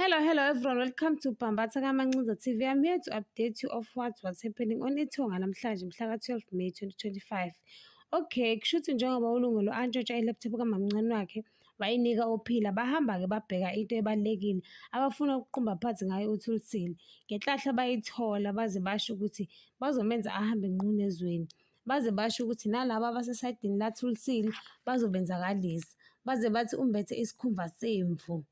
Hello, hello everyone. Welcome to Bambatha KaMancinza TV. I'm here to update you of what's happening on Ithonga namhlanje mhla ka-12 May 2025. Okay, kushuthi njengoba uLungelo antshontsha i-laptop kamamncane wakhe wayinika uPhila, bahamba-ke babheka into ebalulekile abafuna ukuqumba phansi ngayo uThulisile. Ngenhlahla bayithola baze basho ukuthi bazomenza ahambe nqunu ezweni. Baze basho ukuthi nalaba abasesayidini laThulisile bazobenzakalisa. Baze bathi umbethe isikhumba semvu.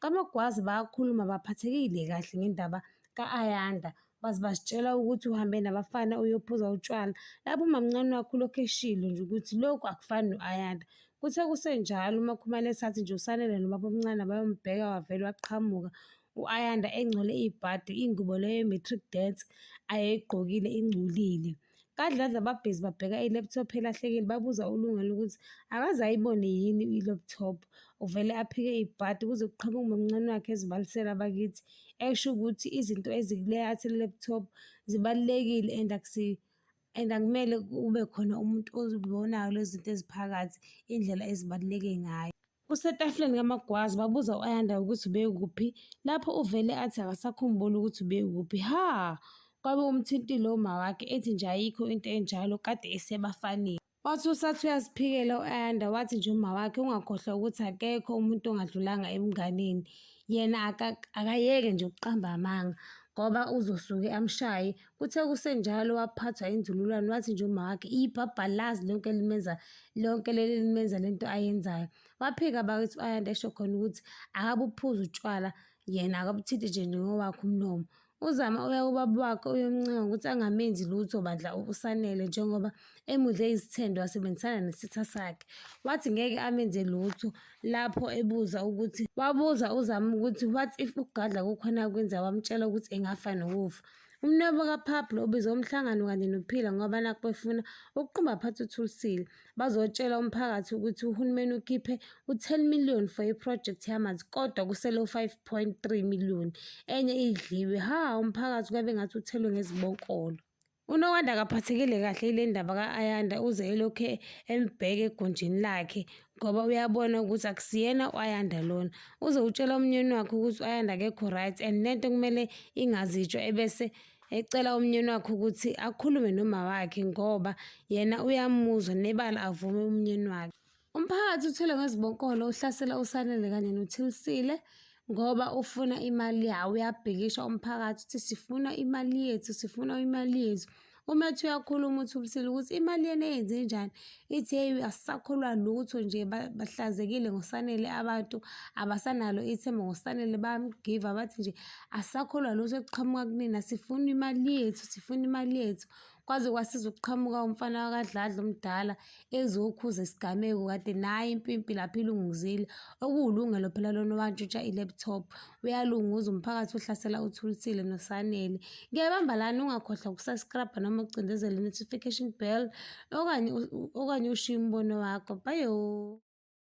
KaMagwaza bayakhuluma baphathekile kahle ngendaba ka-Ayanda. Baze basitshela ukuthi uhambe nabafana uyophuza utshwala. Lapho umamncane wakhe ulokhu eshilo nje ukuthi lokhu akufani no-Ayanda. Kuthe kusenjalo uMakhumalo esathi nje uSanele nobabomncane bayombheka wavele waqhamuka u-Ayanda engcole ibhadi, ingubo leyo ye-matric dance ayeyigqokile ingcolile. KaDladla babhizi babheka i-laptop elahlekile, babuza uLungelo ukuthi akaze ayibone yini i-laptop. Uvele aphike ibhadi kuze kuqhamuke umamncane wakhe ezibalisela bakithi, esho ukuthi izinto ezikuleya laptop zibalulekile and and akumele kube khona umuntu ozibonayo lezi zinto eziphakathi indlela ezibaluleke ngayo. Kusetafuleni kaMagwaza babuza u-Ayanda ukuthi ubekuphi, lapho uvele athi akasakhumbuli ukuthi ubekuphi. Ha! Kwabe kumthintile umawakhe ethi nje ayikho into enjalo kade esebafanele. Wathi usathi uyaziphikela u-Ayanda wathi nje umawakhe ungakhohlwa ukuthi akekho umuntu ongadlulanga ebunganeni. Yena akayeke nje ukuqamba amanga ngoba uzosuke amshaye. Kuthe kusenjalo waphathwa inzululwane wathi nje umawakhe ibhabhalazi lonke limenza lonke leli limenza lento ayenzayo. Waphika bakithi u-Ayanda esho khona ukuthi akabuphuzi utshwala yena akabuthinti nje ngowakhe umlomo. UZama uya kubaba wakhe uyomncenga ukuthi angamenzi lutho bandla uSanele njengoba emudle izithende wasebenzisana nesitha sakhe. Wathi ngeke amenze lutho lapho ebuza ukuthi wabuza uZama ukuthi what if uGadla kukhona akwenzayo wamtshela ukuthi engafa nokufa. Umnwebo kaPablo ubize umhlangano kanye noPhila ngoba nakhu befuna ukuqumba phansi uThulisile. Bazotshela umphakathi ukuthi uhulumeni ukhiphe u-10 million for i-project yamanzi kodwa kusele u-5.3 million, enye idliwe. Ha, umphakathi kwabe ngathi uthelwe ngezibonkolo. UNokwanda akaphathekile kahle yile ndaba ka-Ayanda uze elokhu embheka egunjini lakhe ngoba uyabona ukuthi akusiyena u-Ayanda lona. Uze utshela umnyeni wakhe ukuthi u-Ayanda akekho right and lento kumele ingazitshwa ebese ecela umnyeni wakhe ukuthi akhulume noma wakhe ngoba yena uyamuzwa nebala avume umnyeni wakhe. Umphakathi uthwele ngezibonkolo uhlasela uSanele kanye noThilisile ngoba ufuna imali yawo. Uyabhikisha umphakathi uthi sifuna imali yethu, sifuna imali yethu. Umethi uyakhuluma uThulisile ukuthi imali yena eyenze njani, ithi hheyi asisakholwa lutho nje bahlazekile ngoSanele abantu, abasanalo ithemba ngoSanele bayamgiva bathi nje asisakholwa lutho ekuqhamuka kunina, sifuna imali yethu, sifuna imali yethu. Kwaze kwasiza ukuqhamuka umfana wakaDladla omdala ezokhuza isigameko kade naye impimpi lapho ilunguzile, okuwuLungelo phela lona owantshintsha i-laptop. Uyalunguza umphakathi uhlasela uThulisile noSanele. Ngiyabamba lana ungakhohlwa ukusubscribe noma ucindezele notification bell okanye okanye ushiye umbono wakho. Bye.